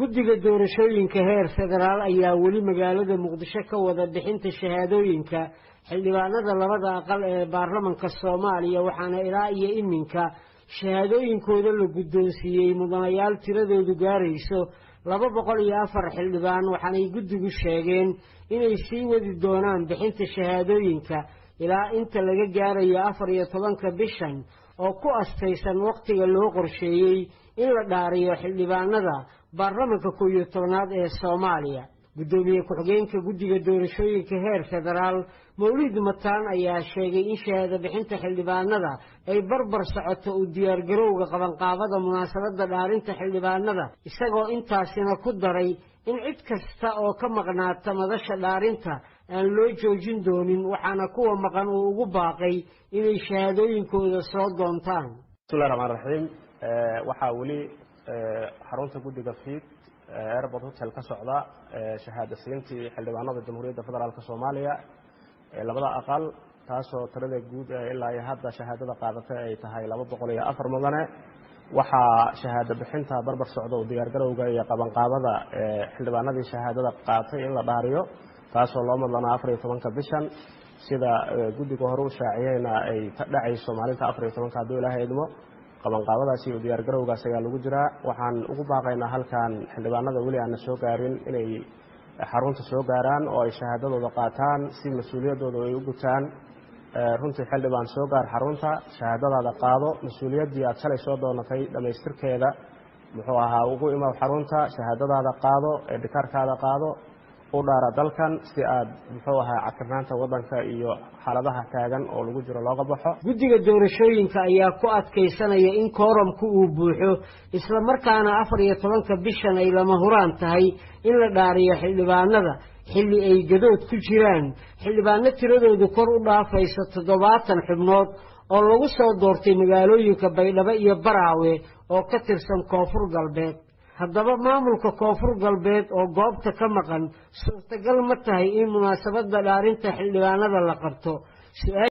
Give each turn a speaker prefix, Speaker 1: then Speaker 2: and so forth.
Speaker 1: Guddiga doorashooyinka heer federaal ayaa weli magaalada Muqdisho ka wada bixinta shahaadooyinka xildhibaanada labada aqal ee baarlamanka Soomaaliya, waxaana ilaa iyo iminka shahaadooyinkooda la guddoonsiiyey mudanayaal tiradoodu gaarayso 204 xildhibaan. Waxaanay guddigu sheegeen inay sii wadi doonaan bixinta shahaadooyinka ilaa inta laga gaarayo 14-ka bishan oo ku astaysan wakhtiga loo qorsheeyey in la dhaariyo xildhibaanada baarlamanka 11aad ee Soomaaliya. Guddoomiye ku-xigeenka guddiga doorashooyinka heer federaal Mawlid Mataan ayaa sheegay in shahaado bixinta xildhibaanada ay barbar socoto u diyaargarowga qabanqaabada munaasabadda dhaarinta xildhibaanada, isagoo intaasina ku daray in cid kasta oo ka maqnaata madasha dhaarinta aan loo joojin doonin, waxaana kuwa maqan uu ugu baaqay inay shahaadooyinkooda soo doontaan.
Speaker 2: Bismillahi raxmaan raxiim. Waxaa weli xarunta guddiga FIID Airport Hotel ka socda shahaado siintii xildhibaanada Jamhuuriyadda Federaalk Soomaaliya ee labada aqal, taasoo tirada guud ee ilaa iyo hadda shahaadada qaadatay ay tahay 204 mudane. Waxaa shahaado bixinta barbar socda u diyaargarowga iyo qabanqaabada xildhibaanadii shahaadada qaatay in la dhaariyo, taasoo loo madlanaa 14-ka bishan, sida guddiga hore u shaaciyeyna ay ka dhacayso maalinta 14-ka hadduu Ilaahay idmo. Qabanqaabadaas iyo diyaargarowgaas ayaa lagu jiraa. Waxaan ugu baaqaynaa halkan xildhibaanada weli aanna soo gaarin inay xarunta soo gaaraan oo ay shahaadadooda qaataan si mas-uuliyaddooda ay u gutaan. Runtii xildhibaan, soo gaar xarunta, shahaadadaada qaado, mas-uuliyaddii aad shalay soo doonatay dhammaystirkeeda muxuu ahaa ugu imaw xarunta, shahaadadaada qaado, dhikaarkaada qaado, u dhaara dalkan si aad muxuu ahaa cakirnaanta waddanka iyo xaaladaha taagan oo lagu jiro looga baxo.
Speaker 1: Guddiga doorashooyinka ayaa ku adkaysanaya in kooramku uu buuxo, isla markaana 14-ka bishan ay lama huraan tahay in la dhaariyo xildhibaanada, xilli ay gadood ku jiraan xildhibaano tiradoodu kor u dhaafayso 70 xubnood oo lagu soo doortay magaalooyinka Baydhabo iyo Baraawe oo ka tirsan Koonfur Galbeed. Haddaba maamulka Koonfur Galbeed oo goobta ka maqan, suurtagal ma tahay in munaasabadda dhaarinta xildhibaanada la qabto?